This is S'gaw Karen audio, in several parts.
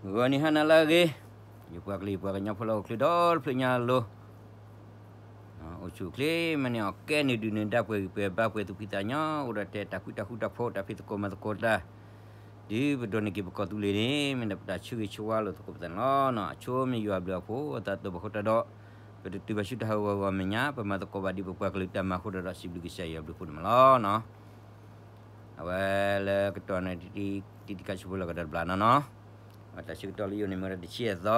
ဂီၤနံၤဟါနၤလၢအဂ့ၤ, ယပှၤကလုာ်ယပှၤကညီဖိလၢဟီၣ်ခိၣ်ချၢဒီတဖျၢၣ်ညါအလိၤ, အိၣ်ဆူၣ်အိၣ်ချ့မ့ၢ်န့ၣ် အီၣ်ကဲန့ၢ်ဒုၣ်န့ၢ်ဒါ ပှဲၤဂံၢ်ပှဲၤဘါ ပှဲၤသူၣ်ဖှံသးညီ အိၣ်ဒီးတဲတၢ်ဃူတၢ်ဖိး တၢ်ဖံးသကိးမၤသကိးတၢ်, ဒ်ပဒိးန့ၢ်က့ၤပကီၢ်သူလ့ၤန့ၣ် မ့ၢ်ဒၣ်ပတၢ်ဆၢဂ့ၤဆၢဝါလိာ်သကိးပသးန့ၣ်လီၤ. အဆိမ့ၢ်ယွၤအဘျုးအဖှိၣ် အသးတဘၣ်ဃိတၢ်ဒီး ပတတုၤဘၣ်ဆူတၢ်ဟးဂီၤဂီၤမဲာ်ညါ ပမၤသကိးဘၣ်ဒ်ပပှၤကလုာ်တၢ်မၤအဃိဒီး စံးဘျုးကစၢ်ယွၤအဘျုးအဖှိၣ်န့ၣ်မးလီၤ. အဝဲလၢကတီၢ်န့ၣ် တံတံခါဆူဖိလၢကဒီးတဘျီနီၤနီၤ, အဝဲတၢ်ဆၢကတီၢ်လၢယိၤန့ၣ် မ့ၢ်ဝဲဒၣ်တဆံယဲၢ်သီ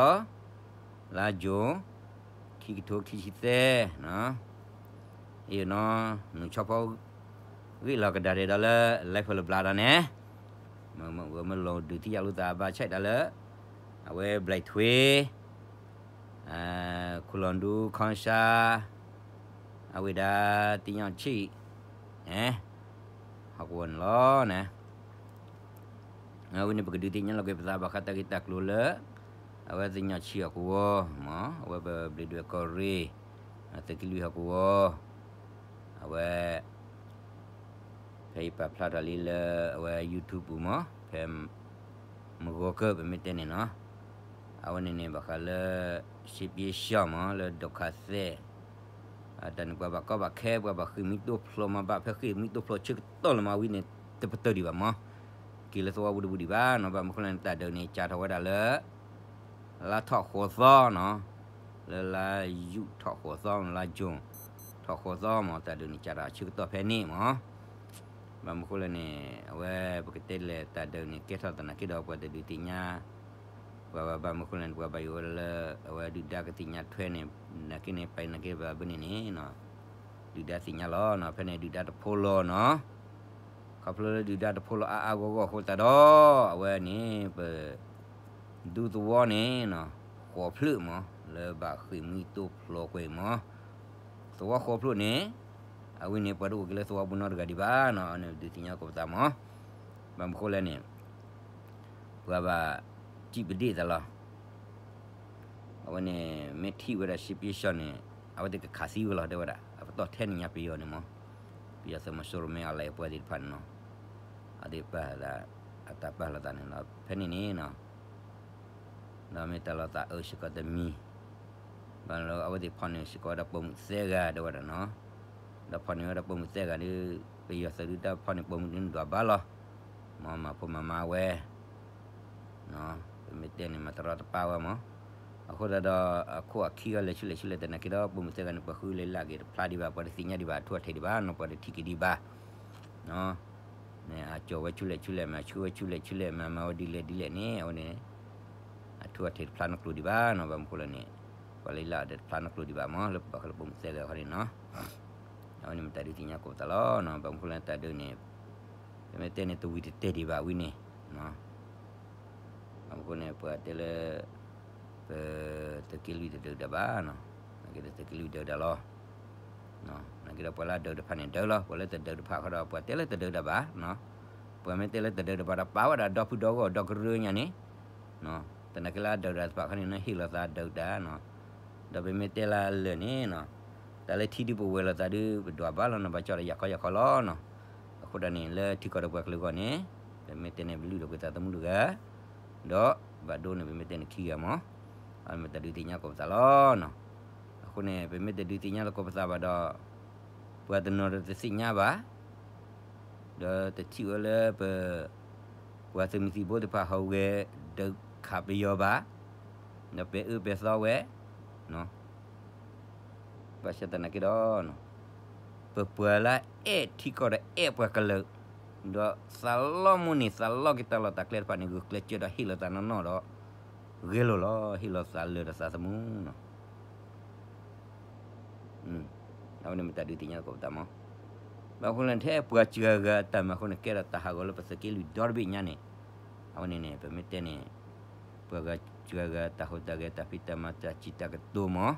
လါယူၤ ခံကထိခံဆံသၢ, အံၤနီၤ မုၢ်ဆီဖီ ဂ့ၢ်လီၤကဒါဒဲးဒီးလၢ လဲဖိလၢဘျါဒီးန့ၣ်, မ့ၢ်မ့ၢ်မ့ၢ်လီၤဒုးထံၣ်ယၤလိာ်သးဘၣ်ဆၣ်ဒၣ်လၢ အဝဲဘျဲးထွ့ ခူၣ်လီၤဒူခီၣ်စါ, အဝဲဒၣ်သ့ၣ်ညါဆံး, ဟီၣ်ကဝီၤန့ၣ်လီၤန့ၣ်, အဝဲန့ၣ် ပကဒုးသ့ၣ်ညါလီၤက့ၤပသးဘၣ်ဃးတၢ်ဂ့ၢ်တၢ်ကျိၤလၢ အဝဲသ့ၣ်ညါဆံးဟီၣ်ကဝီၤ, မ့ၢ်အဝဲပဘျ့းဒွဲၣ်ကီၢ်ရ့ၣ်, သုးက့လွံၢ်ဟီၣ်ကဝီၤ, အဝဲ ဖဲယပာ်ဖျါထီၣ်လံလၢအဝဲ YouTube ပူၤမး ဖဲ မုၢ်ဂီၤကၢၢ် ပမ့ၢ်တဲန့ၣ်နီၤ, အဝဲန့ၣ်န့ၣ် ဘၣ်ဃးလၢ စ့ပ့ၤရှီမး လၢဒိးခးသဲး, တၢ်န့ၣ်ပှၤဘၣ်ကီဘၣ်ခဲ ပှၤဘၣ်ဃ့ၢ်မှံတိဖျိမး ဘၣ်ဖဲဃ့ၢ်မှံတိဖျိဆၢကတီၢ်လၢမးဝံၤန့ၣ် တပတုာ်ဒံးဘၣ်မး, က့ၤလၢသဝီပူၤတဘူၣ်ဒံးဘၣ်နီၤ, ဘၣ်မနုၤဃိလဲၣ်န့ၣ် တၢ်ဒုးန့ၣ်ကၢ်ထီၣ်ဝဲဒၣ်လၢ လါထီၣ်ဃိးသီနီၤ, လၢလါယူၤထီၣ်ဃိးသီ လါယူၤ ထီၣ်ဃိးသီမး တၢ်ဒုးန့ၣ်ကၢ်ထီၣ်ဆၢကတီၢ်ဖဲန့ၣ်မး, ဘၣ်မနုၤဃိလဲၣ်န့ၣ် အဝဲပကတဲလဲၣ်တၢ်ဒုးန့ၣ် ကဲထီၣ်သနာ်က့ဒီး ပှၤတဒုးသ့ၣ်ညါ ပှၤဘၣ် ဘၣ်မနုၤဃိလဲၣ်န့ၣ် ပှၤဘၣ်ယိၣ်ဝဲဒၣ်လၢ အဝဲဒုၣ်ဒါကသ့ၣ်ညါထွဲန့ၣ် နာ်က့န့ၣ် ပနာ်က့ဘၣ်ဘၣ်န့ၣ်န့ၣ် ဒုၣ်ဒါသ့ၣ်ညါလီၤနီၤ, ဖဲန့ၣ်ဒုၣ်ဒါတဖိလီၤနီၤ, ခီဖျိလၢဒုၣ်ဒါတဖိလီၤအါအါဂီၢ်ဂီၢ်အဃိသတးဒီး အဝဲန့ၣ် ပ ဒူသဝီန့ၣ် ဃိးဖျၢၣ်မး လၢဘၣ်ဃ့ၢ်မှံတိဖျိကွံာ်မး, သဝီဃိးဖျၢၣ်န့ၣ် အဝဲန့ၣ် ပှၤတအိၣ်က့ၤလၢသဝီပူၤနီတဂၤဒံးဘၣ်နီၤ, အန့ၣ်ဒုးသ့ၣ်ညါကီးပသးမး, ဘၣ်မနုၤဃိလဲၣ်န့ၣ် ပှၤဘၣ်စံးပဒ့ၣ်သးလီၤ အဝဲန့ၣ် မ့ၢ်ထံၣ်ဝဲဒၣ်စ့ပ့ၤရှီန့ၣ် အဝဲသ့ၣ်ကခးသံဝဲလီၤ တဲဝဲဒၣ် အပတီၢ်ထဲန့ၣ်ညါပယီၤန့ၣ်မး, ပယီၤသုးမီၤစိရိၤမ့ၢ်အီၤလဲၣ်အပှၤသ့ၣ်တဖၣ်န့ၣ်နီၤ, အသ့ၣ်ပာ်လီၤသး အတၢ်ပာ်လီၤသးန့ၣ်လီၤ ဖဲန့ၣ်န့ၣ်နီၤ, ဒီးမ့ၢ်တၢ်လီၤသးအၢစ့ၢ်ကီးတမံၤ, ဘၣ်လီၤအဝဲသ့ၣ်ဖီၣ်န့ၢ်စ့ၢ်ကီးဝဲဒၣ်ပိာ်မုၣ်သၢဂၤ တဲဝဲဒၣ်နီၤ, ဒီးဖီၣ်န့ၢ်ဝဲဒၣ်ပိာ်မုၣ်သၢဂၤဒီး ပယီၤသုးဒုးတၢ်ဖီၣ်န့ၢ်ပိာ်မုၣ်ဒုးန့ၣ်ဒွးဘၣ်လီၤ, မ့ၢ်မၤဖိမၤမါဝဲ ပမ့ၢ်တဲန့ၣ် မၤတရီတပါဝဲမး, အဃိသတးဒီး အခိၣ်အခံဂၤလဲၤဆူလဲၤဆူလဲၣ် သနာ်က့ဒီး ပိာ်မုၣ်သၢဂၤန့ၣ် ပှၤဃုလဲၤလၢအဂ့ၢ်တဖျါဒံးဘၣ် ပှၤတသ့ၣ်ညါဒံးဘၣ် အထူအထံးဒံးဘၣ်နီၤ ပှၤတထံၣ်က့ၤဒံးဘၣ်, မ့ၢ်အကၠီၣ်ဝဲဆူလဲၤဆူလဲၣ် မ့ၢ်အဆူဝဲဆူလဲၤဆူလဲၣ် မ့ၢ်မၤဝဲဒ်လဲၣ်ဒ်လဲၣ်န့ၣ် အဝဲန့ၣ် အထူအထံးတဖျါနီတကျိၤဒံးဘၣ်နီၤ ဘၣ်မနုၤဃိလဲၣ်န့ၣ် ပှၤလၢလၢအဒီးတဖျါနီတကျိၤဒံးဘၣ်မး လၢပဘၣ်ဃးလၢပိာ်မုၣ်သၢဂၤခီန့ၣ်နီၤ အဝဲန့ၣ်မ့ၢ်တၢ်ဒုးသ့ၣ်ညါကိးပသးလီၤနီၤ ဘၣ်မနုၤဃိလဲၣ်တၢ်ဒုးန့ၣ် ပမ့ၢ်တဲန့ၣ် တဝံၤတတဲာ်ဒံးဘၣ်ဝံၤန့ၣ် ဘၣ်မနုၤဃိန့ၣ် ပှၤတဲလၢ ပသုးက့လွံၢ်တဒုးတၢ်ဘၣ်နီၤ နာ်က့ဒီးသုးက့လွံၢ်ဒုးတၢ်လီၤ နာ်က့ဒီးပှၤလၢအဒုးတဖၣ်န့ၣ်ဒုးလီၤ ပှၤလၢတဒုးတဖၣ်ဃီဒီး ပှၤတဲလၢတဒုးတၢ်ဘၣ် ပှၤမ့ၢ်တဲလၢတဒုးတၢ်ဘၣ်ဒီး ပာ်ဝဲဒၣ်ဒီဖုဒီဂီၢ်ဒီကရၢညါန့ၣ် သနာ်က့လၢအဒုးတၢ်တဖၣ်ခီန့ၣ် ဟ့ၣ်လီၤသးဒုးတၢ်နီၤ ဒီးပမ့ၢ်တဲလၢအလၢာ်န့ၣ်နီၤ တၢ်လၢထံဒုးပဝဲၤလိာ်သးဒုး ပဒွးဘၣ်လီၤနီၤ ဘၣ်ကၠီဒီးယၤခီယၤခီလီၤနီၤ အဃိဒၣ်န့ၣ် လၢထံကီၢ်ဒီးပှၤကလုာ်အဂီၢ်န့ၣ် ပမ့ၢ်တဲန့ၣ် ပလုၢ်ဒီးကွံာ်သးသမူတဂၤ ဒီးဘၣ်ဒိန့ၣ် ပမ့ၢ်တဲန့ၣ်ခံဂၤမး အမ့ၢ်တၢ်ဒုးသ့ၣ်ညါကိးပသးလီၤနီၤ အဃိန့ၣ် ပမ့ၢ်တၢ်ဒုးသ့ၣ်ညါလၢကိးပသးဘၣ်ဒီး ပှၤတနီၤဒီးတသ့ၣ်ညါဘၣ် ဒီးတထံၣ်ဝဲလၢပ ပှၤသုးမုၢ်သံၣ်ဘိသ့ၣ်တဖၣ် ဟးဂဲၤဒုးခးပယီၤဘၣ် ဒီးပဲာ်အၢပဲာ်သီဝဲ ဘၣ်ဆၣ်သနာ်က့ဒီး ပပှၤလၢအဲၣ်ထံကီၢ်ဒီးအဲၣ်ပှၤကလုာ် ဒီးသးလီမူန့ၢ်သးလီက့ၤတၢ်လီၢ်တၢ်ကျဲတဖၣ်န့ၣ် ဂုာ်ကျဲးစၢးဒီးဟ့ၣ်လီၤသးနီၢ်နီၢ်ဒီး ဂဲၤလိာ်လီၤ ဟ့ၣ်လီၤသးလၢာ်ဒီးသးသမူနီၤ အဝဲန့ၣ်မ့ၢ်တၢ်ဒုးသ့ၣ်ညါလၢကိးပသးမး ဘၣ်ဃိလၢထဲပှၤစှၤဂၤအတၢ်မၤအဃိန့ၣ် ကဲထီၣ်တၢ်ဟးဂီၤလၢပသုးက့လွံၢ်ဒီတဘ့ၣ်ညါန့ၣ် အဝဲန့ၣ်န့ၣ် ပမ့ၢ်တဲန့ၣ် ပှၤဂၤစှၤဂၤတၢ်ဟူးတၢ်ဂဲၤတၢ်ဖံးတၢ်မၤတၢ်စံးတၢ်ကတိၤမး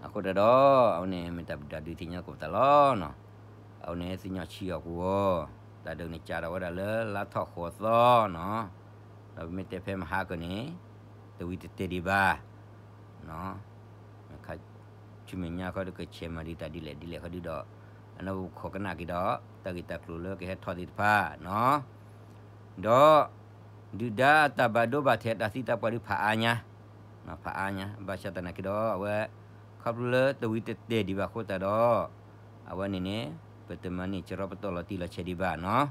အဃိတၢ်ဒီး အဝဲန့ၣ်မ့ၢ်တၢ်ဒုးသ့ၣ်ညါကိးပသးလီၤနီၤ အဝဲန့ၣ်သ့ၣ်ညါဆံးအီၤကဝီၤ တၢ်ဒုးန့ၣ်ကးထီၣ်ဝဲဒၣ်လၢလါထီၣ်ဃိးသီနီၤ ဒီးပမ့ၢ်တဲဖဲမဟါကန့ၣ် တဝံၤတတဲာ်ဒံးဘၣ် ခါဆူမဲာ်ညါခီဒီးကဆဲးမၤဒံးတၢ်ဒ်လဲၣ်ဒ်လဲၣ်ခီဒုဒီး အနီၢ်ခိခိးကနၣ်က့ၤဒီး တၢ်ဂ့ၢ်တၢ်ကျိၤလၢကဟဲထီၣ်သ့ၣ်တဖၣ်နီၤ ဒီး ဒုၣ်ဒါအတၢ်ဘၣ်ဒိဘၣ်ထံးတၢ်သံတၢ်ပှၢ်ဒုးဖးအါညါ, ဖးအါညါ ဘၣ်ဆၣ်သနာ်က့ဒီး အဝဲ ခီဖျိလၢတဝံၤတတဲာ်ဒံးဘၣ်အဃိသတးဒီး အဝဲန့ၣ်န့ၣ် ပတမၤန့ၢ်ကရီပတီၢ်လီၤတံၢ်လီၤဆဲးဒံးဘၣ်နီၤ.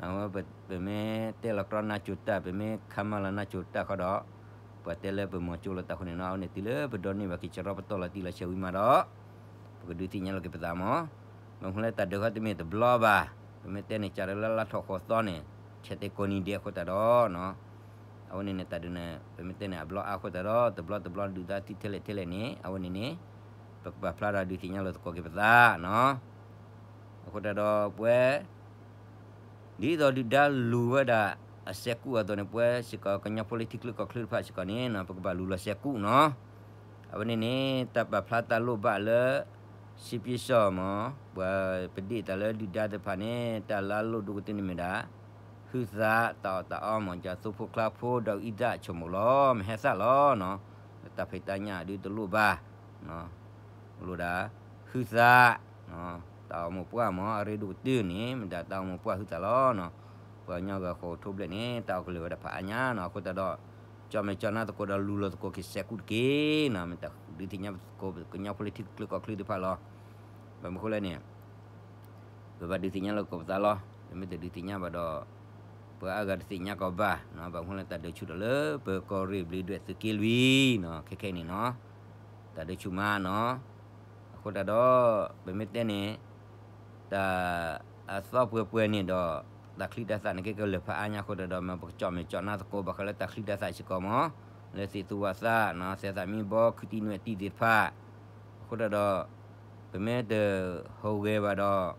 အဝဲပမ့ၢ်တဲလီၤကြီနၢ်ကၠိၤတၢ် ပမ့ၢ်ခးမၤလီၤနၢ်ကၠိၤတၢ်ဃီဒီး ပှၤတဲလၢပမီၤကၠိလီၤတၢ်အဃိန့ၣ်နီၤ အဝဲန့ၣ်တုၤလၢပဒိးန့ၢ်ဘၣ်က့ၤကရီပတီၢ်လီၤတံၢ်လီၤဆဲးဝံၤမးဒီး ပကဒုးသ့ၣ်ညါလီၤက့ၤပသးမး မ့ၢ်မနုၤလၢတၢ်ဒုးခီတမ့ၢ်တဘျီဘၣ်, ပမ့ၢ်တဲန့ၣ် စးလၢလါထီၣ်ဃိးသီန့ၣ် ဆဲးတဲကိးနံၤဒဲးအဃိသတးဒီးနီၤ, အဝဲန့ၣ်န့ၣ် တၢ်ဒုးန့ၣ် ပမ့ၢ်တဲန့ၣ် အဘျီအါအဃိသတးဒီး တဘျီတဘျီဒုၣ်ဒါသံထဲလဲၣ်ထဲလဲၣ်န့ၣ် အဝဲန့ၣ်န့ၣ် ပကပာ်ဖျါဒီးဒုးသ့ၣ်ညါလီၤသကိးက့ၤပသးနီၤ. အဃိသတးဒီးပဝဲ ဒ်သိးဒုၣ်ဒါလူၤဝဲဒၣ်အစဲးကူၣ်အသိးန့ၣ် ပဝဲစ့ၢ်ကီးကညီဖိလၢထံချၢကီၢ်ချၢတဖၣ်စ့ၢ်ကီးန့ၣ်နီၤ ပကဘၣ်လူၤလီၤစဲးကူၣ်နီၤ. အဝဲန့ၣ်န့ၣ် တၢ်ပာ်ဖျါတၢ်လိၣ်ဘၣ်လၢ စ့ပ့စီၣ်မး ပှၤပဒ့ၣ်တၢ်လၢဒုၣ်ဒါသ့ၣ်တဖၣ်န့ၣ် တၢ်လၢအလိၣ်ဒိၣ်ကတၢၢ်န့ၣ်မ့ၢ်ဒၣ် ဟုသးတၢ်အီၣ်တၢ်အီမး ကၠီသိဖိကျါဖိ ဒီးအံသၣ်ဆိကမိၣ်လီၤ မ့ၢ်ဟဲသၣ်လီၤနီၤ. တၢ်ဖံးတၢ်ညၣ်ဒုးတလိၣ်ဘၣ် လိၣ်ဒၣ် ဟုသး တၢ်အိၣ်မိၢ်ပှၢ်မး အရ့ဒိၣ်ကတၢၢ်န့ၣ် မ့ၢ်ဒၣ်တၢ်အိၣ်မိၢ်ပှၢ်ဟုသးလီၤနီၤ. ပှၤကညီဂၤဃိးထိဘျဲၣ်န့ၣ် တၢ်အီၣ်ကလၢာ်ဝဲဒၣ်ဖးအါညါနီၤ. အဃိသတးဒီး ကၠီၣ်မဲာ်ကၠီၣ်နါသကိးဒီးလူၤလီၤသကိးက့ၤစဲးကူၣ်တက့ၢ်နီၤ. မ့ၢ်တၢ်ဒုးသ့ၣ်ညါသကိးကညီဖိလၢထံချၢကီၢ်ချၢသ့ၣ်တဖၣ်လီၤ. ဘၣ်မနုၤအဃိလဲၣ်န့ၣ် ပဘၣ်ဒုးသ့ၣ်ညါလီၤသကိးပသးလီၤ. ပမ့ၢ်တဒုးသ့ၣ်ညါဘၣ်ဒီး ပှၤအါဂၤတသ့ၣ်ညါကီးဘၣ်နီၤ. ဘၣ်မနုၤအဃိလဲၣ် တၢ်ဒုးဆူၣ်ထီၣ်လၢပကီၢ်ရ့ၣ်ဘျံးဒွဲၣ်သုးက့လွံၢ်နီၤ ခဲခဲအံၤန့ၣ်နီၤ တၢ်ဒုးဆူၣ်မးနီၤ. အဃိသတးဒီး ပမ့ၢ်တဲန့ၣ် တၢ်အသီပှဲၤပှဲၤန့ၣ်ဒီး တၢ်ချံတၢ်သၣ်န့ၣ်က့ကလၢာ်ဖးအါညါအဃိသတးဒီး မ့ၢ်ပကကၠီၣ်မဲာ်ကၠီၣ်နါသကိးဘၣ်ဃးလၢတၢ်ချံတၢ်သၣ်စ့ၢ်ကီးမး လၢသ့ၣ်သူဝးသးနီၤ သဲးသးမံဘီ ခုတံၢ်နွဲၣ်တံၢ်သ့ၣ်တဖၣ် အဃိသတးဒီး ပမ့ၢ်တဟူးဂဲၤဘၣ်ဒီး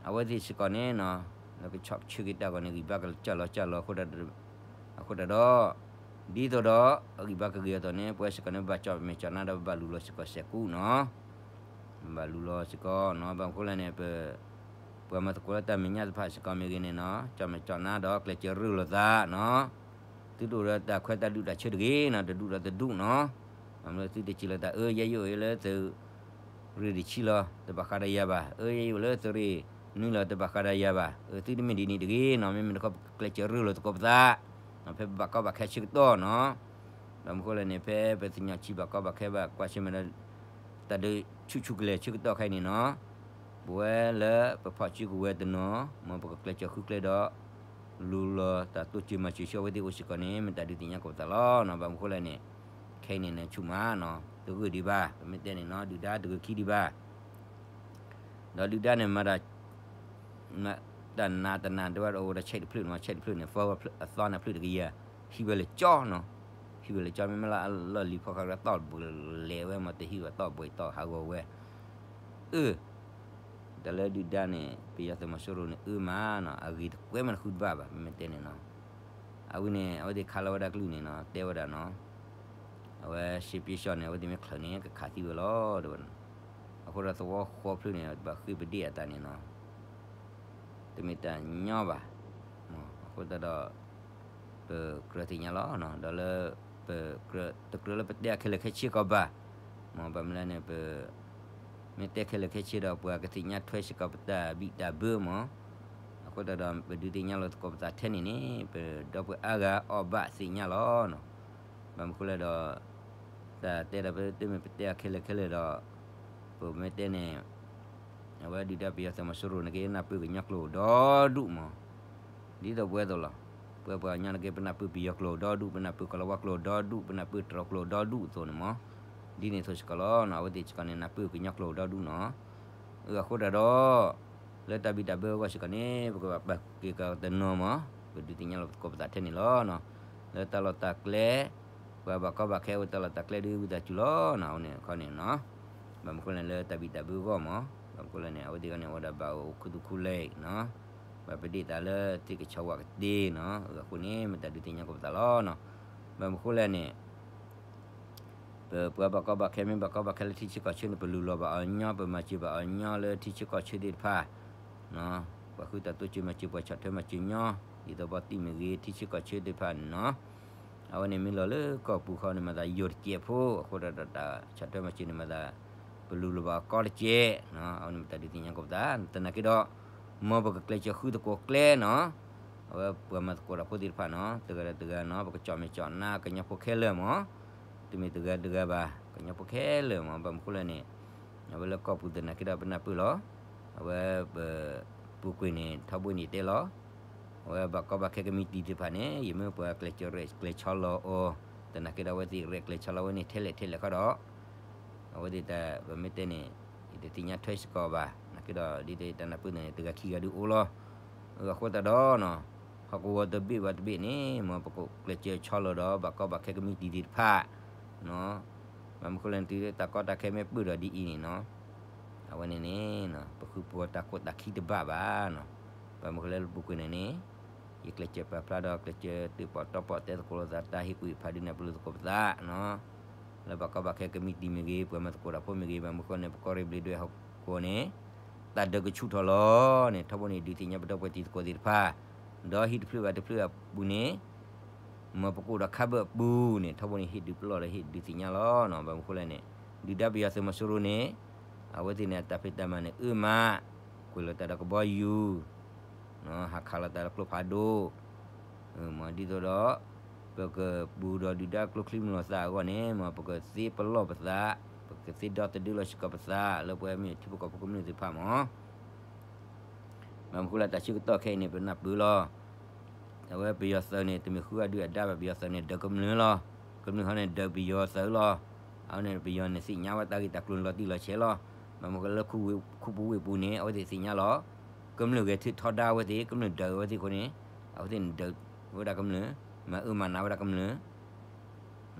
အဝဲသ့ၣ်စ့ၢ်ကီးန့ၣ်နီၤ လၢကဆီၣ်ဆၢက့ၤတၢ်ဂီၢ်န့ၣ် ဂံၢ်ဘါကစၢ်လီၤစၢ်လီၤ အဃိသတးဒီး ဒ်သိးဒီး အဂံၢ်ဘါကဂ့ၤအသိးန့ၣ် ပဝဲစ့ၢ်ကီးန့ၣ် ဘၣ်ကၠီၣ်မဲာ်ကၠီၣ်နါဒီး ဘၣ်လူၤလီၤစ့ၢ်ကီးစဲးကူၣ်နီၤ ဘၣ်လူၤလီၤစ့ၢ်ကီးနီၤ. ဘၣ်မနုၤအဃိလဲၣ်န့ၣ် ပ ပှၤမၤသကိးလၢတၢ်မဲာ်ညါတဖၣ်စ့ၢ်ကီးမ့ၢ်ဂ့ၤန့ၣ်နီၤ ကၠီၣ်မဲာ်ကၠီၣ်နါဒီးကျဲးစၢးရ့လိာ်သးနီၤ သုတအိၣ်ဒီးတၢ်ခွဲးတၢ်ဒုးတၢ်ဆၢတဂ့ၤနီၤ တဒူၣ်ဒီးတဒူၣ်နီၤ. ဘၣ်မနုၤသုတစံးလီၤသး အၢ ယဲယအိၣ်လၢသုးရ့ၣ်တဆံလီၤ တဘၣ်ဃးဒီးယၤဘၣ်, အၢ ယဲယအိၣ်လၢသုးရ့ၣ်နွံလီၤ တဘၣ်ဃးဒီးယၤဘၣ်, အၢ သုတမ့ၢ်ဒ်န့ၣ်တဂ့ၤနီၤ. မ့မ့ၢ်တခီပကကျဲးစၢးရ့လိာ်သကိးပသး ဖဲပဘၣ်ကီဘၣ်ခဲဆၢကတီၢ်နီၤ. ဘၣ်မနုၤအဃိလဲၣ်န့ၣ် ဖဲပသ့ၣ်ညါဆံးဘၣ်ကီဘၣ်ခဲဘၣ်ကွၢ်ဆၢၣ်မဲာ်ဒီး တၢ်ဒုးဆူၣ်ဆူၣ်ကလဲာ်ဆၢကတီၢ်ခဲအံၤန့ၣ်နီၤ ပဝဲလၢပဖီၣ်စုကဝဲၤတနီၤ မ်ပကကျဲးစၢးဃုကျဲဒီး လူၤလီၤတၢ်တိစၢၤမၤစၢၤဆူအဝဲသ့ၣ်အိၣ်စ့ၢ်ကီးန့ၣ် မ့ၢ်တၢ်ဒုးသ့ၣ်ညါကိးပသးလီၤနီၤ. ဘၣ်မနုၤအဃိလဲၣ်န့ၣ် ခဲအံၤန့ၣ်န့ၣ် ဆူၣ်မးနီၤ တဂၢၢ်ဒံးဘၣ် ပမ့ၢ်တဲန့ၣ်နီၤ ဒုၣ်ဒါတဂၢၢ်ခံဒံးဘၣ် ဒီးဒုၣ်ဒါန့ၣ်မၤတၢ် တၢ်နးတနးဒ်ဝဲဒၣ်အိၣ်ဝဲဒၣ်ဆဲးတဖျၢၣ်န့ၣ်မး ဆဲးတဖျၢၣ်န့ၣ် ဖီဝဲအသီန့ၣ်ဖျၢၣ်တကယၤ ဟံးဝဲလၢကၠီနီၤ ဟံးဝဲလၢကၠီ မ့မ့ၢ်လၢအလီၢ်လံၤဖီဃာ်ဒီး တီၢ်ဘှံးလဲၤဝဲမး တဟံးဝဲတီၢ်ဘှံးတီၢ်ဟးဂီၤဝဲ အၢ တၢ်လၢဒုၣ်ဒါန့ၣ် ပယီၤသုးမီၤစိရိၤန့ၣ် အၢမးနီၤ အဂ့ၤတကွဲးမးတဃုတဘၣ်ဘၣ် မ့မ့ၢ်တဲန့ၣ်နီၤ အဝဲန့ၣ် အဝဲသ့ၣ်ခးလီၤဝဲဒၣ်ကလုၢ်န့ၣ်နီၤ တဲဝဲဒၣ်နီၤ အဝဲစ့ပ့ၤစီၣ်န့ၣ် အဝဲသ့ၣ်မ့ၢ်ချုးန့ၣ် ကခးသံဝဲလီၤ တဲဝဲနီၤ အဃိဒီးသဝီဃီဖျၢၣ်န့ၣ် ဘၣ်ဃ့ၢ်ပဒ့ၣ်အသးန့ၣ်နီၤ တမ့ၢ်တၢ်ညီဘၣ် အဃိသတးဒီး ပကြၢးသ့ၣ်ညါလီၤ ဒီးလၢ ပကြၢး တကြၢးလၢပတဲအခဲလၢာ်ခဲဆ့ကီးဘၣ် မ်ဘၣ်မနုၤလဲၣ်န့ၣ် ပ မ့ၢ်တဲခဲလၢာ်ခဲဆ့ဒီး ပှၤကသ့ၣ်ညါထွဲစ့ၢ်ကီးပတၢ်ဘံၣ်တၢ်ဘၢမး အဃိသတးဒီး ပဒုးသ့ၣ်ညါလီၤသကိးပသးထဲန့ၣ်န့ၣ် ပဒီပုၢ်ဝဲၢ်အါဂၤအီၣ်ဘၣ်သ့ၣ်ညါလီၤ ဘၣ်မနုၤအဃိလဲၣ်ဒီး တၢ်တဲဒီးပတမ့ၢ်ပတဲအခဲလၢာ်ခဲလၢာ်ဒီး ပမ့ၢ်တဲန့ၣ် အဝဲဒုၣ်ဒါပယီၤသုးမီၤစိရိၤန့ၣ်က့ နၢ်ပၢၢ်ကညီကျိာ်ဒီဒူၣ်မး ဒ်သိးပဝဲအသိးလီၤ. ပဝဲပှၤကညီန့ၣ်က့ ပနၢ်ပၢၢ်ပယီၤကျိာ်ဒီဒူၣ် ပနၢ်ပၢၢ်ကီၤလၤဝါကျိာ်ဒီဒူၣ် ပနၢ်ပၢၢ်တရီၤကျိာ်ဒီဒူၣ်အသိးန့ၣ်မး ဒ်န့ၣ်အသိးစ့ၢ်ကီးလီၤ. အဝဲသ့ၣ်စ့ၢ်ကီးန့ၣ် နၢ်ပၢၢ်ကညီကျိာ်ဒီဒူၣ်နီၤ အဃိသတးဒီး လၢတၢ်ဘံၣ်တၢ်ဘၢအဂီၢ်စ့ၢ်ကီးန့ၣ် ပကဘၣ်ပာ်က့ၤကတနီၤမး ပဒုးသ့ၣ်ညါလီၤသကိးပသးထဲန့ၣ်လီၤ. လၢတၢ်လီၢ်တၢ်ကျဲ ပှၤဘၣ်ကီဘၣ်ခဲအိၣ်တၢ်လီၢ်တၢ်ကျဲဒီးဝံသးစူၤလီၤ. အဝဲန့ၣ်ခီန့ၣ်နီၤ ဘၣ်မနုၤအဃိလဲၣ်လၢတၢ်ဘံၣ်တၢ်ဘၢအဂီၢ်မး ဘၣ်မနုၤအဃိလဲၣ်န့ၣ် အဝဲသ့ၣ်ဂီၢ်န့ၣ် အိၣ်ဒၣ်ဘၣ်အိၣ်ခူသူၣ်ခူလဲၣ်နီၤ ဘၣ်ပဒ့ၣ်သးလၢသ့ၣ်ကဆီဝၣ်ကသ့နီၤ အဃိန့ၣ် မ့ၢ်တၢ်ဒုးသ့ၣ်ညါကိးပသးလီၤ. ဘၣ်မနုၤအဃိလဲၣ်န့ၣ် ပပှၤဘၣ်ကီဘၣ်ခဲမ့ၢ်ဘၣ်ကီဘၣ်ခဲလၢထံဆၢကီၢ်ဆၢန့ၣ် ပလူၤလီၤဘၣ်အီၤညီ ပမၤစၢၤဘၣ်အီၤညီလၢထံဆၢကီၢ်ဆၢသ့ၣ်တဖၣ် ပှၤဃုတၢ်တိစၢၤမၤစၢၤ ပှၤဆီၣ်ထွဲမၤစၢၤညီ ဒ်သိးဘီတံၢ်မ့ၢ်ဂ့ၤ ထံဆၢကီၢ်ဆၢသ့ၣ်တဖၣ်န့ၣ်နီၤ အဝဲန့ၣ်မ့ၢ်လီၤလၢကီၢ်ပူၤဃီန့ၣ် မၤသးယိာ်တစဲးဖိ အဃိဒီးတၢ်ဆီၣ်ထွဲမၤစၢၤန့ၣ်မၤသး ပလူၤလီၤဘၣ်အီၤကီတစဲး အဝဲန့ၣ်မ့ၢ်တၢ်ဒုးသ့ၣ်ညါကိးပသး သနာ်က့ဒီး မ်ပကကျဲးစၢးဃုသကိးကျဲနီၤ အဝဲပှၤမၤသကိးတၢ်ဖိသ့ၣ်တဖၣ်နီၤ တဂၤဒီးတဂၤနီၤ ပကကၠီၣ်မဲာ်ကၠီၣ်နါကညီဖိခဲလၢာ်မး, တမ့ၢ်တဂၤတဂၤဘၣ် ကညီဖိခဲလၢာ်မး ဘၣ်မနုၤဃိလဲၣ်န့ၣ် အဝဲလၢကီၢ်ပူၤသနာ်က့ဒီးပနၢ်ပၢၢ်လီၤ. အဝဲပ ပူၤကွံာ်န့ၣ် ထီဘိန့ၣ်တဲလီၤ အဝဲဘၣ်ကီဘၣ်ခဲကမံးတံာ်သ့ၣ်တဖၣ်န့ၣ် ယမ့ၢ်ပှၤကျဲးစၢးရဲၣ်ကျဲၤဆီလီၤအီၤ, သနာ်က့ဒီးအဝဲသ့ၣ်ရဲၣ်ကျဲၤဆီလီၤဝဲန့ၣ် ထဲလဲၣ်ထဲလဲၣ်ဃီဒီး အဝဲသ့ၣ်တၢ်ပမ့ၢ်တဲန့ၣ် ယတသ့ၣ်ညါထွဲစ့ၢ်ကီးဘၣ်, သနာ်က့ဒီးဒ်သိးယတၢ်နၢ်ပၢၢ်န့ၣ် တဂၤခံဂၤဒုးအိၣ်လီၤ. အဃိသတးဒီး ဟီၣ်ကဝီၤတဘ့ၣ်ဘၣ်တဘ့ၣ်န့ၣ် မ်ပကကျဲးစၢးဆီလီၤဒီး ဘၣ်ကီဘၣ်ခဲကမံးတံာ်သ့ၣ်တဖၣ် ဘၣ်မနုၤဃိလဲၣ် တုၤတၢ်ကီတၢ်ခဲမ့ၢ်ပၢၢ်ဒီးဒ်အံၤန့ၣ်နီၤ အဝဲန့ၣ်န့ၣ် ပဃုပှီၤတၢ်ခိၣ်တၢ်ခံတဘၣ်ဘၣ်နီၤ, ဘၣ်မနုၤဃိလဲၣ်လၢပူၤကွံာ်န့ၣ်န့ၣ် ယကျဲးစၢးပာ်ဖျါဒီးကျဲးစၢးတၢၣ်ပီၣ်တီပီၣ်တဲသကိးလိာ်သး တၢ်ဟ့ၣ်ကူၣ်ဟ့ၣ်ဖးဒုးနၢ်ပၢၢ်လိာ်သကိးပသးနီၤ, လၢဘၣ်ကီဘၣ်ခဲကမံးတံာ်မ့ၢ်ဂ့ၤ ပှၤမၤသကိးတၢ်ဖိမ့ၢ်ဂ့ၤ ဘၣ်မနုၤဃိန့ၣ် ပကီၢ်ရ့ၣ်ဘျ့းဒွဲၣ်ဟီၣ်ကဝီၤန့ၣ် တၢ်ဒုးကဆူၣ်ထီၣ်လီၤန့ၣ် ထီဘိန့ၣ် ဒုးသ့ၣ်ညါပဒီပုၢ်ဝဲၢ်တံၤသကိးသ့ၣ်တဖၣ် ဒီးဟံၣ်တဖျၢၣ်ဘၣ်တဖျၢၣ်အပူၤန့ၣ် မ်ပကအိၣ်ဒီးခါဘၢၣ်အပူၤန့ၣ် ထီဘိန့ၣ် ဟ့ၣ်ဒုးပလီၢ်ဒီးဟ့ၣ်ဒုးသ့ၣ်ညါလီၤနီၤ, ဘၣ်မနုၤဃိလဲၣ်န့ၣ် ဒုၣ်ဒါပယီၤသုးမီၤစိရိၤန့ၣ် အဝဲသ့ၣ်န့ၣ် အတၢ်ဖံးတၢ်မၤန့ၣ် အၢမး, ကွံာ်လီၤတၢ်ဒီးကဘီယူၤ ဟးခးလီၤတၢ်ဒီးကျိဖးဒိၣ်, မ်ဒ်သိးဒီး ပကပူၤဒီးဒုၣ်ဒါကျိချံမျိာ်သၣ်အဂီၢ်န့ၣ် မ်ပကသ့ပလီၢ်ပသး, ပကသ့ဒီသဒၢလီၤစ့ၢ်ကီးပသး လၢပဝဲမ့ၢ်ထံဖိကီၢ်ဖိကမျၢၢ်သ့ၣ်တဖၣ်မး ဘၣ်မနုၤဃိလၢတၢ်ဆၢကတီၢ်ခဲအံၤန့ၣ် ပနၢ်ပၢၢ်လီၤ. အဝဲပယီၤသုးန့ၣ် တမ့ၢ်ဃုအဒုၣ်အဒါဘၣ် ပယီၤသုးန့ၣ် ဒုးကမျၢၢ်လီၤ. ကမျၢၢ်ဟီန့ၣ် ဒုးပယီၤသုးလီၤ. အဝဲန့ၣ် ပယီၤန့ၣ်သ့ၣ်ညါဝဲတၢ်ဂ့ၢ်တၢ်ကျိၤန့ၣ်လီၤတံၢ်လီၤဆဲးလီၤ. ဘၣ်မနုၤဃိလၢခူပူၤဝ့ၢ်ပူၤန့ၣ် အဝဲသ့ၣ်သ့ၣ်ညါလီၤ. ကမျၢၢ်ဂဲၤထၢၣ်ထီဒါအဝဲသ့ၣ် ကမျၢၢ်ဒုးအဝဲသ့ၣ်အဃိန့ၣ် အဝဲသ့ၣ်န့ၣ်ဒုးဝဲဒၣ်ကမျၢၢ်, မၤအၢမၤနးဝဲဒၣ်ကမျၢၢ်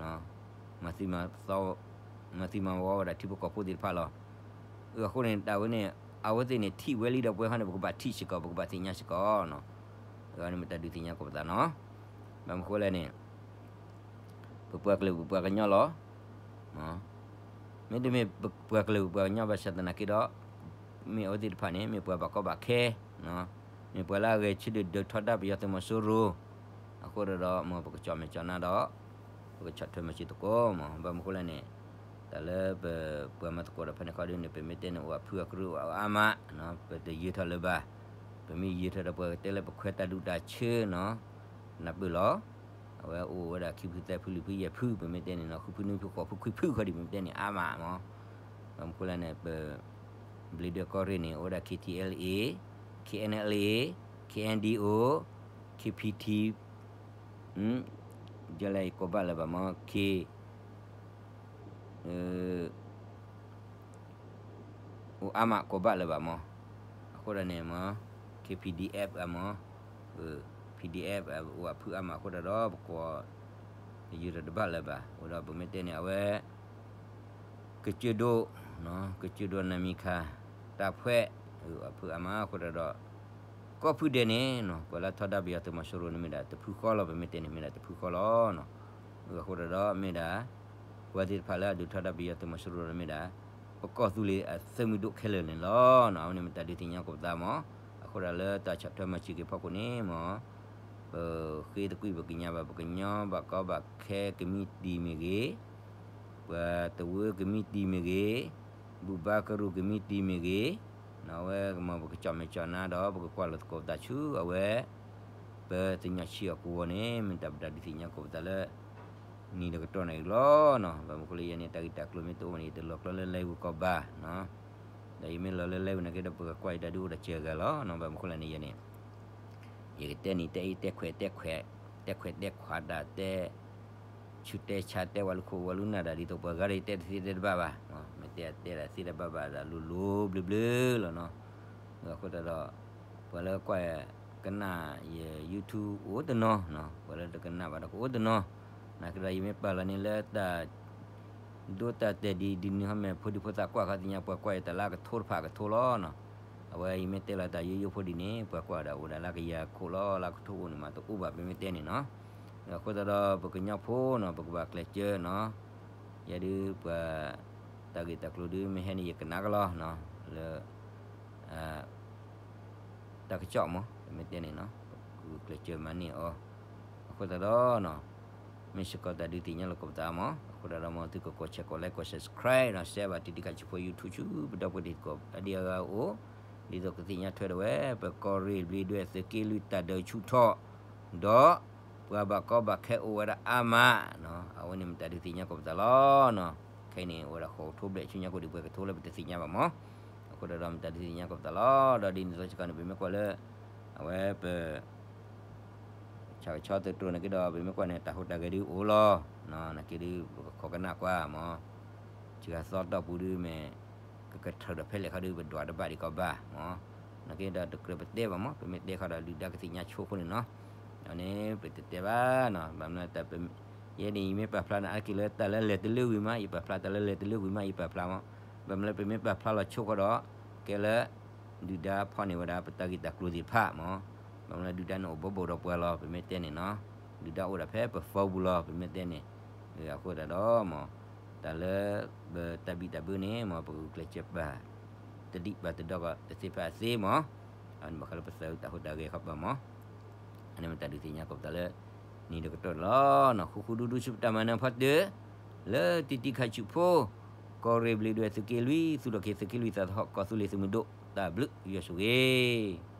မၤသံမၤသီ, မၤသံမၤဝီဝဲဒၣ်ထံဖိကီၢ်ဖိသ့ၣ်တဖၣ်လီၤ. အဃိန့ၣ် တၢ်ဝဲန့ၣ် အဝဲသ့ၣ်န့ၣ်ထံၣ်ဝဲလံဒီးပဝဲဟီန့ၣ် ပကဘၣ်ထံၣ်စ့ၢ်ကီး ပကဘၣ်သ့ၣ်ညါစ့ၢ်ကီးနီၤ. အဝဲန့ၣ်မ့ၢ်တၢ်ဒုးသ့ၣ်ညါကိးပသးနီၤ. ဘၣ်မနုၤဃိလဲၣ်န့ၣ် ပပှၤကလုာ်ပပှၤကညီလီၤ. မ့တမ့ၢ်ပပှၤကလုာ်ပပှၤကညီဘၣ်ဆၣ်သနာ်က့ဒီး မ့ၢ်အဝဲသ့ၣ်တဖၣ်န့ၣ် မ့ၢ်ပှၤဘၣ်ကီဘၣ်ခဲ မ့ၢ်ပှၤလၢအဂဲၤဆၢထၢၣ်ဒုးထီဒါပယီၤသုးမီၤစိရိၤ, အဃိဒီး မ်ပကကၠီၣ်မဲာ်ကၠီၣ်နါဒီး ပကဆီၣ်ထွဲမၤစၢၤသကိးမး, ဘၣ်မနုၤဃိလဲၣ်န့ၣ် တၢ်လၢပပှၤမၤသကိးတၢ်ဖဲန့ၣ်ခီဒုန့ၣ် ပမ့ၢ်တဲန့ၣ် အိၣ်အဖုအကရၢအါမး, ပတယၢၤထီၣ်လၢၤဘၣ်, ပမ့ၢ်ယၢၤထီၣ်ဒီးပှၤကတဲလၢပခွဲးတၢ်ဒူၣ်တၢ်ဆၢနီၤ, နၢ်ပၢၢ်လီၤ. အဝဲအိၣ်ဝဲဒၣ်ခံဖုသၢဖုလွံၢ်ဖုယဲၢ်ဖု ပမ့ၢ်တဲန့ၣ်နီၤ ဃုဖုနွံဖုဃိးဖုခွံဖုခီဒံး ပမ့ၢ်တဲန့ၣ်အါမးမး, ဘၣ်မနုၤဃိလဲၣ်န့ၣ် ပ ဘျ့းဒွဲၣ်ကီၢ်ရ့ၣ်န့ၣ် အိၣ်ဝဲဒၣ် KTLA, KNLA, KNDO, KPT, ယလဲၤကိးဘၣ်လၢၤဘၣ်မး K အိၣ်အါမးကိးဘၣ်လၢၤဘၣ်မး, အဃိဒီးန့ၣ်မး KPDF အမး, PDF အိၣ်အဖုအါမးအဃိဒီး ပကွၢ် ယုၢ်ဒီးတဘၣ်လၢၤဘၣ်, အိၣ်ဒီးပမ့ၢ်တဲန့ၣ် အဝဲ ကစၢၢ်ဒိၣ်, ကစၢၢ်ဒိၣ်နမံၤခါ, တၢ်ဖှဲး, အဖုအါမးအဃိဒီး ကီၢ်ဖုဒဲးန့ၣ် ပှၤလၢထီဒါပယီၤသုးမီၤစိရိၤန့ၣ်မ့ၢ်ဒၣ်တဖုဃီလီၤ, ပမ့ၢ်တဲန့ၣ်မ့ၢ်ဒၣ်တဖုဃီလီၤ. အဃိဒီးမ့ၢ်ဒၣ် ပှၤသ့ၣ်တဖၣ်လၢအဒုးထီဒါပယီၤသုးမီၤစိရိၤန့ၣ်မ့ၢ်ဒၣ် ပကီၢ်သူလ့ၤအသုးမုၢ်ဒိၣ်ခဲလၢာ်န့ၣ်လီၤ. အဝဲန့ၣ်မ့ၢ်တၢ်ဒုးသ့ၣ်ညါကိးပသးမး, အဃိဒီးလၢတၢ်ဆီၣ်ထွဲမၤစၢၤက့ၤဖီခိၣ်န့ၣ်မး ပဃ့သကွံာ်ပကညးဘၣ် ပကညီဘၣ်ကီဘၣ်ခဲကမံးတံာ်မ့ၢ်ဂ့ၤ, ပှၤတဝၢကမံးတံာ်မ့ၢ်ဂ့ၤ, ဘူၣ်ဘါကရူၢ်ကမံးတံာ်မ့ၢ်ဂ့ၤ, အဝဲကမၤပကကၠီၣ်မဲာ်ကၠီၣ်နါဒီး ပကကွၢ်လီၤသကိးပသးဆူအဝဲ ပသ့ၣ်ညါဆံးအီၤကဝီၤန့ၣ် မ့ၢ်တၢ်ပတၢ်ဒုးသ့ၣ်ညါကိးပသးလၢ နံၤတကတီၢ်န့ၣ်လီၤ. ဘၣ်မနုၤဃိလၢယဲန့ၣ် တၢ်ဂ့ၢ်တၢ်ကျိၤမ့ၢ်တအိၣ်န့ၣ် ယတလီၤကျီလၢ live ကီၢ်ဘၣ်, ဒီးယမ့ၢ်လီၤလၢ live နာ်က့ဒီး ပကကွၢ်ယတၢ်ဒုးအိၣ်ဒီးစှၤဂၤလီၤ. ဘၣ်မနုၤဃိလၢန့ၣ် ယဲန့ၣ် ယကတဲနံၤတဲအ့ၤ တဲခွဲးတဲခွဲး, တဲခွဲးတဲခွးတၢ်တဲ ဆူးတဲဆါတဲဝဲလူၤခိၣ်ဝဲလူၤနၢ်တၢ် ဒ်သိးပှၤဂၤဒီးယတဲတသ့တဲတဘၣ်ဘၣ်, မ့ၢ်တဲတဲတၢ်သ့တဘၣ်ဘၣ်ဒီးလိၤလိၤဘျၢဘျၢလီၤနီၤ. အဃိသတးဒီး ပှၤလၢကွၢ်ကနၣ်ယ YouTube အိၣ်တနီၤ, ပှၤလၢတကနၣ်ဘၣ်ဒီးကအိၣ်တနီၤ, နာ်က့ဒီးယမ့ၢ်ပာ်လီၤန့ၣ်လၢတၢ် ဒိတၢ်တဲာ်ဒ်ဒ်န့ၣ်ဟီ မ့ၢ်ဖိဒံဖိသၣ်ကွၢ်ခီသ့ၣ်ညါ ပှၤကွၢ်ယတၢ်လၢအကထိတဖၣ်အကထိလီၤနီၤ. အဝဲယမ့ၢ်တဲလီၤတၢ်ယိယိဖိဒ်န့ၣ် ပှၤကွၢ်ဒၣ်အိၣ်ဒၣ်လၢကယၤခိၣ်လီၤ လၢကထိအိၣ်န့ၣ်မးတအိၣ်ဘၣ် ပမ့ၢ်တဲန့ၣ်နီၤ. အဃိသတးဒီး ပကညီဖိနီၤ ပကဘၣ်ကျဲးစၢးနီၤ, ယဲဒုးပှၤ တၢ်ဂ့ၢ်တၢ်ကျိၤဒုးမ့ၢ်ဟဲန့ၣ် ယကနၣ်ကလီၤနီၤ, လၢ တၢ်ကစီၣ်မး ပမ့ၢ်တဲန့ၣ်နီၤ ပကကျဲးစၢးမၤန့ၢ်အီၤ. အဃိသတးဒီး မ့ၢ်စ့ၢ်ကီးတၢ်ဒုးသ့ၣ်ညါလီၤကိးပသးမး, အဃိသတးဒီး မ်သုကကိး share ကိး like ကိး subscribe နီၤ, share ဘၣ်တံၤတံၤခါဆူဖိ YouTube ဆူပဒီပုၢ်ဝဲၢ်တံၤသကိး အဒံအဂၤအိၣ်, ဒ်သိးကသ့ၣ်ညါထွဲဒီးဝဲ ပကီၢ်ရ့ၣ်ဘျံးဒွဲၣ်သုးက့လွံၢ်တၢ်ဒုးဆူၣ်ထီၣ်, ဒီးပှၤဘၣ်ကီဘၣ်ခဲအိၣ်ဝဲဒၣ်အါမးနီၤ. အဝဲန့ၣ်မတၤဒုးသ့ၣ်ညါကိးပသးလီၤ. ခဲအံၤန့ၣ် အိၣ်ဝဲဒၣ်ဃိးကထိဘျဲၣ်ဆူညါကိးဒံး ပှဲၤကထိလၢပတသ့ၣ်ညါဘၣ်မး. အဃိဒီးမတၤဒုးသ့ၣ်ညါကိးပသးလီၤ. ဒီးဒ်န့ၣ်အသိးစ့ၢ်ကီးန့ၣ် ပမ့ၢ်ကွၢ်လၢ အဝဲပ ဆၣ်ကဆီသုးတြိၤနာ်က့ဒီး ပမ့ၢ်ကွၢ်န့ၣ် တၢ်ဟူးတၢ်ဂဲၤဒုးအိၣ်လီၤ. နာ်က့ဒုး ပကခိးကနၣ်ကွၢ်မး, စှၤသီတီၢ်ပူၤဒုးမ့ၢ် ကကထြၢးဒီးဖဲလဲၣ်ခီဒုး ပဒွးတဘၣ်ဒံးကီးဘၣ်မး. နာ်က့ဒီးတကြၢးပတဲဘၣ်မး, ပမ့ၢ်တဲခီဒီးဒုၣ်ဒါကသ့ၣ်ညါဆိအဃိန့ၣ်နီၤ. အန့ၣ်ပတတဲဘၣ်နီၤ, ဘၣ်မနုၤတၢ် ယဲန့ၣ် ယမ့ၢ်ပာ်ဖျါန့ၣ် အါတက့ၢ်လၢတၢ်လၢလဲၤတလၢဝံၤမး ယပာ်ဖျါ, တၢ်လၢလဲၤတလၢဝံၤမး ယပာ်ဖျါမး. ဘၣ်မနုၤလၢပမ့ၢ်ပာ်ဖျါလီၤဆိဃီဒီး ကဲလၢ ဒုၣ်ဒါဖီၣ်န့ၢ်ဝဲဒၣ်ပတၢ်ဂ့ၢ်တၢ်ကျိၤသ့ၣ်တဖၣ်မး. ဘၣ်မနုၤလၢဒုၣ်ဒါန့ၣ်အိၣ်ဘိးဘိၣ်ဒီးပှၤလီၤ ပမ့ၢ်တဲန့ၣ်နီၤ. ဒုၣ်ဒါအိၣ်ဒၣ်ဖဲပ phone ပူၤလီၤ ပမ့ၢ်တဲန့ၣ်. အဃိသတးဒီးမး တၢ်လၢ ပတၢ်ဘံၣ်တၢ်ဘၢန့ၣ်မး ပဂုာ်ကျဲးစၢးပာ် တဒံးဘၣ်တဒီကီးတသ့ဖဲအသ့မး. အန့ၣ်ဘၣ်ဃးလၢပသးအုးတၢ်ဟူးတၢ်ဂဲၤခီပၤမး. အန့ၣ်မတၤဒုးသ့ၣ်ညါကိးပသးလၢ နံၤဒီးကတီၢ်န့ၣ်လီၤ. ဃူဃူဒူဒူဆူပတၢ်မၤနၢၤဖီတၢၢ် လၢတံၤတံၤခးဆူၣ်ဖိ ကီၢ်ရ့ၣ်ဘျံးဒွဲၣ်သုးက့လွံၢ် သူၣ်ထီၣ်က့ၤသုးက့လွံၢ်သးသဟီၣ် ကီၢ်သူလ့ၤသုးမုၢ်ဒိၣ် တၢ်ဘျုးယွၤဆိၣ်ဂ့ၤ